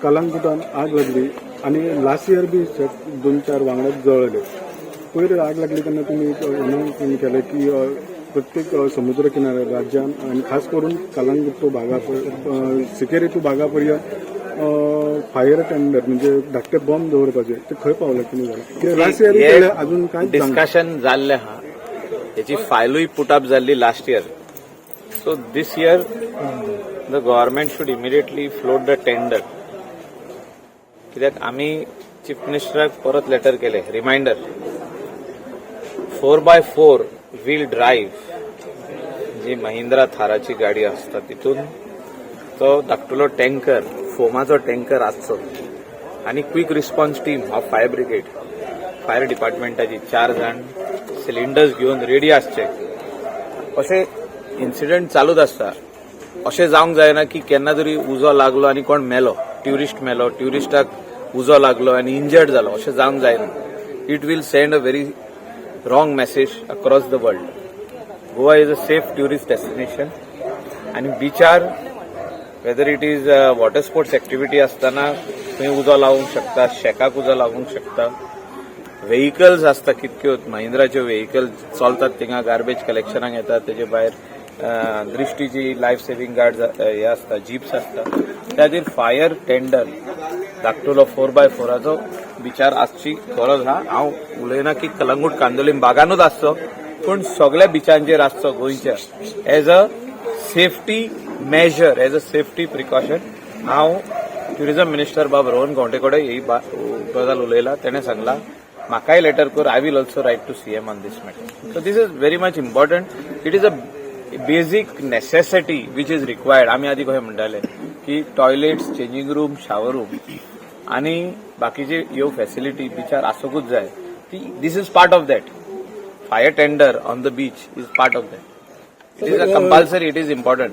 कलंगुटान आग लागली आनी लास्ट इयर बी दोन चार वांगडाच जळले. पयर आग लागली तेन्ना तुमी एक अनाउन्समेंट केलें की प्रत्येक समुद्र किनाऱ्यार राज्यान आनी खास करून कलंगूट टू बागा, सिकेरी टू बागा पर्यंत फायर टेंडर म्हणजे धाकटे बॉम्ब दवरपाचे. ते खंय पावले, कितें जालें? कित्याक लास्ट इयर केलें, अजून कांयच जावंक ना. डिस्कशन जाल्लें आहा. हेची फायलूय पुटअप जाल्ली last year. So this year the government should immediately float the tender, कित्याक आमी चीफ मिनिस्टराक परत लेटर केले, reminder, 4x4 wheel drive जी महिंद्रा थाराची गाडी आसता, तितून तो धाकटुलो टँकर, फोमाचो टँकर आसचो आनी quick response team of fire brigade, fire डिपार्टमेंटाची चार जाण सिलिंडर्स घेवन रेडी आसचे. अशे इन्सिडंट चालूच आसता. अशें जावंक जायना की केन्ना तरी उजो लागलो आनी कोण मेलो, ट्युरिस्ट मेलो, ट्युरिस्टाक उजो लागलो आनी इंजर्ड जालो, अशें जावंक जायना. It will send a very wrong message across the world. Goa is a safe tourist destination आनी बिचार, whether it is water sports activity आसतना थंय उजो लावूंक शकता, शॅकाक उजो लागूंक शकता. व्हेकल्स आसता कितक्यो महिंद्राच्यो व्हेकल चलतात थिंगा, गार्बेज कलेक्शनाक येतात. तेजे भायर दृश्टीची लायफ सेव्हिंग गार्ड हे आसता, जीप्स आसता. त्या खातीर फायर टेंडर धाकटुलो 4x4चो बिचार आसची गरज आहा. हांव उलयना की कलंगूट, कांदोलीम, बागानूच आसचो, पूण सगळ्या बिचांचेर आसचो गोंयच्या, as a safety measure, as a safety precaution. हांव ट्युरिझम मिनिस्टर बाब रोहन खंवटे कडेन ही गजाल उलयला. तेणें सांगला, म्हाकाय लेटर कर, I will also write to CM on this matter. So this is very much important. It is a basic necessity which is required. आमी आदी कशें म्हणटाले की toilets, changing room, shower room आनी बाकीचे ह्यो फॅसिलिटी बिचार आसूंकूच जाय. ती this is part of that. Fire tender on the beach is part of that. It is a compulsory, it is important.